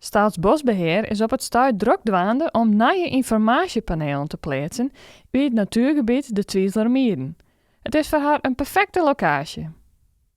Staatsbosbeheer is op it stuit drok dwaande om nije ynformaasjepanelen te pleatsen by it natuergebiet de Twizeler Mieden. It is foar har in perfekte lokaasje.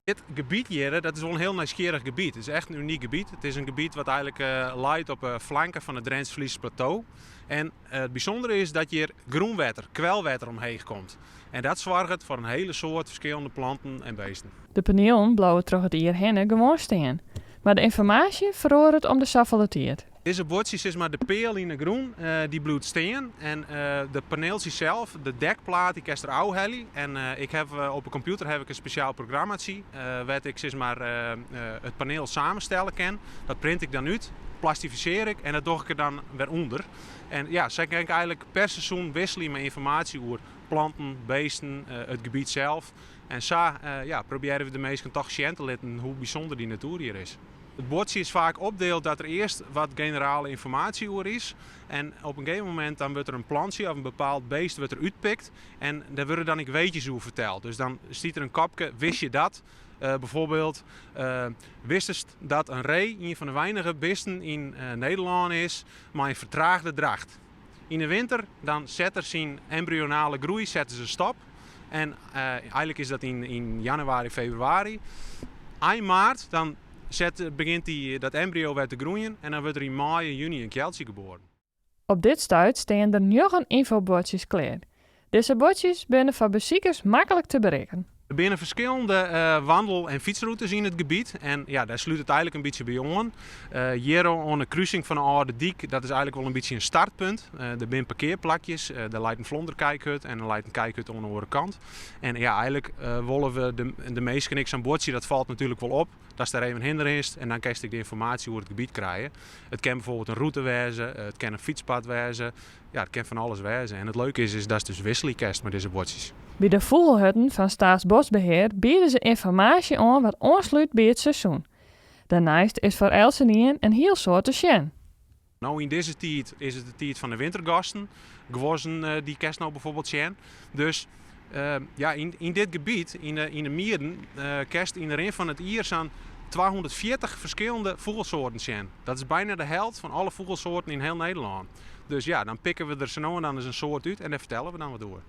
Dit gebiet hjir, dat is wol in hiel nijsgjirrich gebiet. It is echt in unyk gebiet. It is in gebiet wat eigenlik leit op 'e flanken fan it Drents-Frysk Plateau. En it bysûndere is dat hjir grûnwetter, kwelwetter omheech komt. En dat soarget foar in hiele soad ferskillende planten en beesten. De panielen bliuwe troch it jier hinne gewoan stean, mar de ynformaasje feroaret om de safolle tiid. Dizze buordsjes, sis mar de peal yn 'e grûn, dy bliuwt stean. En de paneeltsjes sels, de dekplaat, dy kinst der ôfhelje. En ik haw op 'e kompjûter haw ik in spesjaal programmatsje wêr't ik sis mar it paneel samenstelle kin. Dat print ik dan út, plastifisearje ik en dat doch ik der dan wer ûnder. En ja, sa kin ik eigenlik per seizoen wikselje mei ynformaasje oer planten, beesten, it gebiet sels. En sa ja, probearje we de minsken toch sjen te litten hoe bysûnder dy natuer hjir is. It buordsje is faak opdield dat der earst wat generale ynformaasje oer is. En op in gegeven momint dan wurdt der in plantsje of in bepaald beest wurdt der útpikt. En dêr wurde dan ek weetjes oer ferteld. Dus dan stiet der in kopke, wist je dat? Bijvoorbeeld, wistest dat in ree ien fan de weinige bisten yn Nederlân is mei in fertraagde dracht? Yn 'e winter dan set er syn embryonale groei setten se stop. En eigenlik is dat yn januari, februari. Ein maart dan set, begjint dy, dat embryo wer te groeien en dan wurdt der yn maaie, juny in kealtsje geboren. Op dit stuit stean der njoggen ynfobuordsjes klear. Dizze buordsjes binne foar besikers maklik te berikken. Der binne ferskillende wandel en fytsrûtes yn it gebiet en ja, dêr slút it eigenlik in bytsje by oan. Hjir oan de krusing fan de âlde dyk, dat is eigenlik wol in bytsje in startpunt. Der binne parkearplakjes, der leit in flonderkijkhut en der leit in kijkhut oan de oare kant. En ja, eigenlik wolle we de minsken ek sa'n buordsje, dat falt natuerlik wol op. Datst dêr even hinne rinst en dan kinst ek de ynformaasje oer it gebiet krije. It kin bijvoorbeeld in rûte wêze, it kin in fytspad wêze. Ja, it kin fan alles wêze. En it leuke is, is datst dus wikselje kinst mei dizze buordsjes. By de fûgelhutten fan Staatsbosbeheer biede se ynformaasje oan wat oanslút by it seizoen. Dêrneist is foar eltsenien in hiel soad te sjen. No yn dizze tiid is it de tiid fan de wintergasten. Guozzen dy kinst no bijvoorbeeld sjen. Dus ja, yn dit gebiet, yn de Mieden, kinst yn de rin fan it jier sa'n 240 ferskillende fûgelsoarten sjen. Dat is byna de helte fan alle fûgelsoarten yn hiel Nederlân. Dus ja, dan pikke we der sa no en dan ris in soart út en dêr fertelle we dan wat oer.